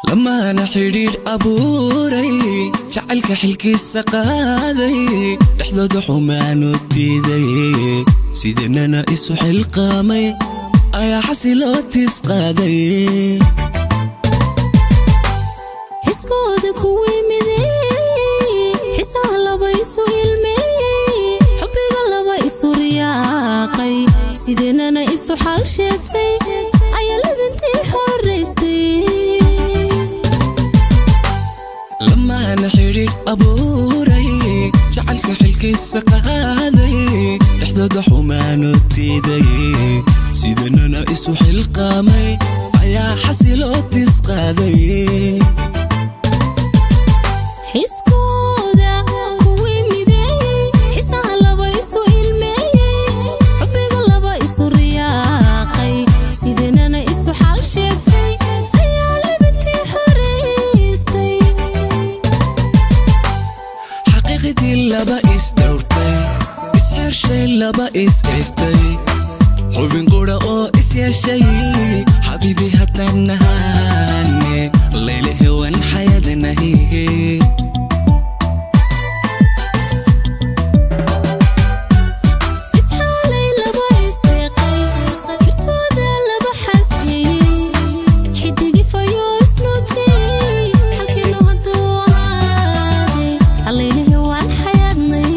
Lamaana xidhiidh abuuray, jacaylka xilkiisa qaaday, dhexdooda xumaanu diiday, sidanana isu xilqaamay ayaa xasiloo tis qaaday. Xiskooda kuwii mideeyey, xisaha laba isu ilmeeyey, xubbiga laba isu riyaaqay, sideenana isu xaal sheegtay ayaa labintii xoraystay. Lamaana xidhiidh abuuray, jacaylka xilkiisa qaaday, dhexdooda xumaanu diiday, sidanana isu xilqaamay ayaa xasiloo tis qaaday. Xiskooda kuwii mideeyey, xisaha laba isu ilmeeyey, xubbiga laba isu riyaaqay, sideenana isu xaal sheegtay ayaa labintii xoraystay. Xaqiiqdii laba is dhowrtay, isxershay, laba is egtay, xubin qura oo is yeeshay, xabiibi haddaan nahane layle hewan xayadanahi. Isxaalay laba isdeeqay, sirtooda laba xasiyey, xidigi fayoo isnuujiyey, xalkiinu hadduu ahaaday allaylihi waan xayaadnay.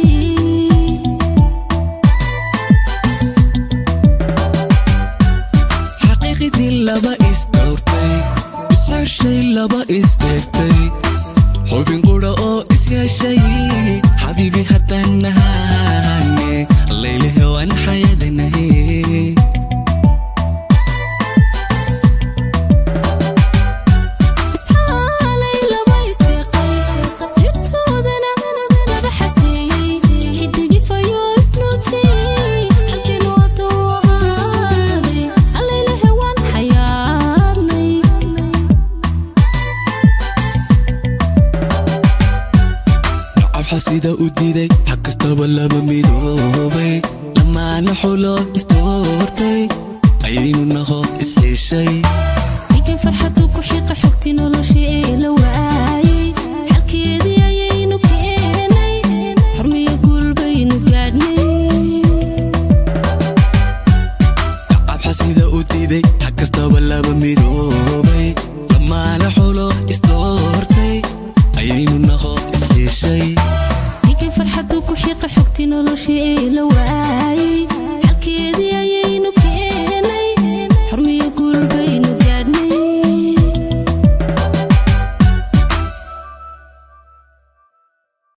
Xaqiiqdii laba is dhowrtay, isxershay, laba is egtay, xubin qura oo is yeeshay, xabiibi haddaan nahane layle hewan xayadanahi. Isxaalay laba isdeeqay, sirtoodana laba xaseeyey, xidigi fayoo isnuujiyey, xalkiinu hadduu ahaaday allaylahe waan xayaadnay. Nacab xasida u diiday, xag kastaba laba midoobay, lamaana xulo isdoortay ayaynu naho isxiishay. Ninkan farxadu ku xiqa xogtii nolosha ee la waayey, xalkeedii ayaynu keenay, xurmiyo guul baynu gaadhnay. Nacab xasida u diiday, xag kastaba laba midoobay, lamaana xulo isdoortay ayaynu naho isxiishay. Ninkan farxadu ku xiqa xogtii nolosha ee la waayey.